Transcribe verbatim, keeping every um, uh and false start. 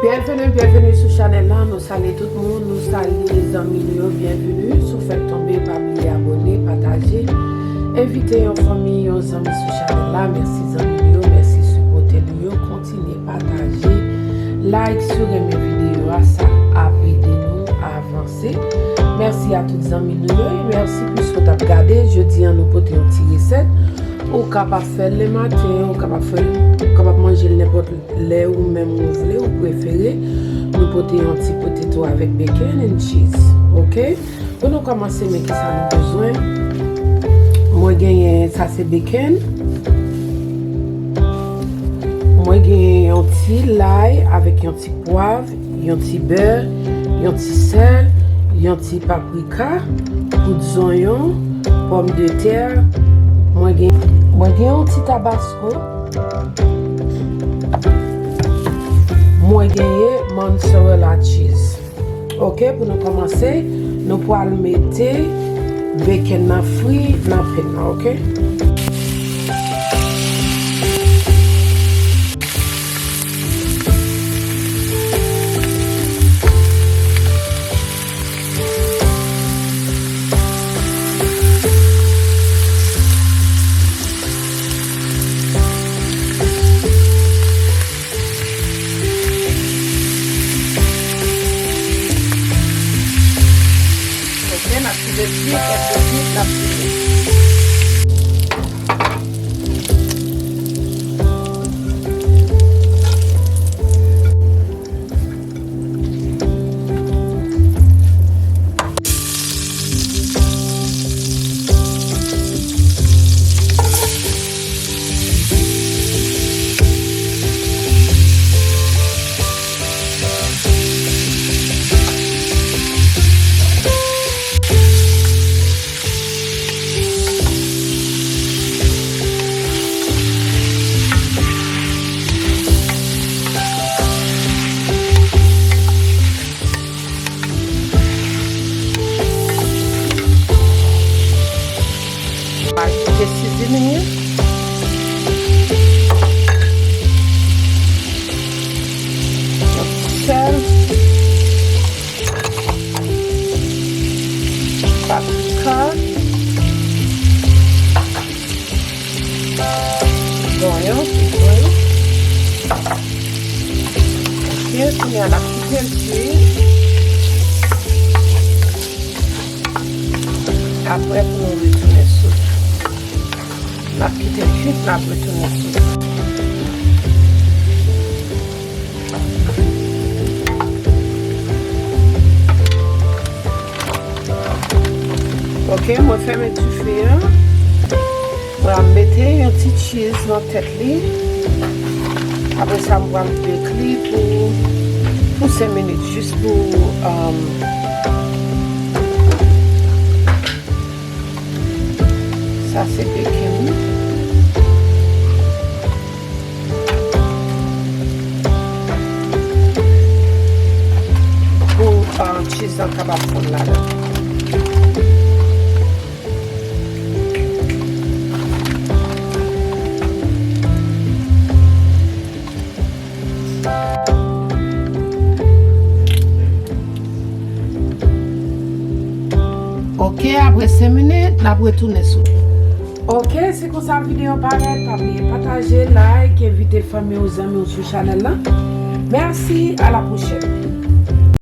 Byenveni, byenveni sou chanèl la. Nou salye tout moun, nou salye zanmi nou yo. Byenveni. Si w fèk tonbe, pa bliye abòne, pataje, envite yon fanmi, yon zanmi sou chanèl la. Mèsi zanmi nou yo, mèsi sipòtè nou yo. Kontinye pataje, like, si w renmen videyo a, sa ap ede nou avanse. Mèsi a tout zanmi nou yo, e mèsi plis w t ap gade. Jodi a, nou pote yon ti resèt. Ou kapab fè l lematen, ou kapab fè l, ou kapab manje l nenpòt lè ou menm ou vle, ou prefere. Nou pote yon ti poteto avèk bacon and cheese, oke? Pou nou kòmanse, men kisa nou bezwen. Mwen genyen, sa se bacon. Mwen genyen yon ti lay avèk yon ti pwav, yon ti bè, yon ti sèl, yon ti paprika, poud zonyon, pòmdetè. Mwen gen, mwen gen yon ti tabasko. Mwen genyen mozzarella cheese. Oke, pou nou kòmanse, nou pral mete bacon nan fri nan pen nan, oke? Oke, n ap kite kwit, èske kwit, n ap kite. Ajoute seasoning. Sèl. Paprika. Zonyon, ti zonyon. Oke, kounye a n ap kite l kui. Apre pou nou retounen sou li. N ap kite l kui, n ap retounen sou li. Oke, mwen fèmen dife a. Mwen ap mete yon ti cheese nan tèt li. Apre sa, mwen pral bake li pou, pou senk minit, jis pou, um, sa se bacon li. Pou, uh, cheese lan kapab fonn ladan. Oke, apre senk minit, n ap retounen sou. Oke, se konsa videyo parèt. Pa bliye pataje, like, envite fanmi w, zanmi w sou chanèl la. Mèsi, a la pwochèn.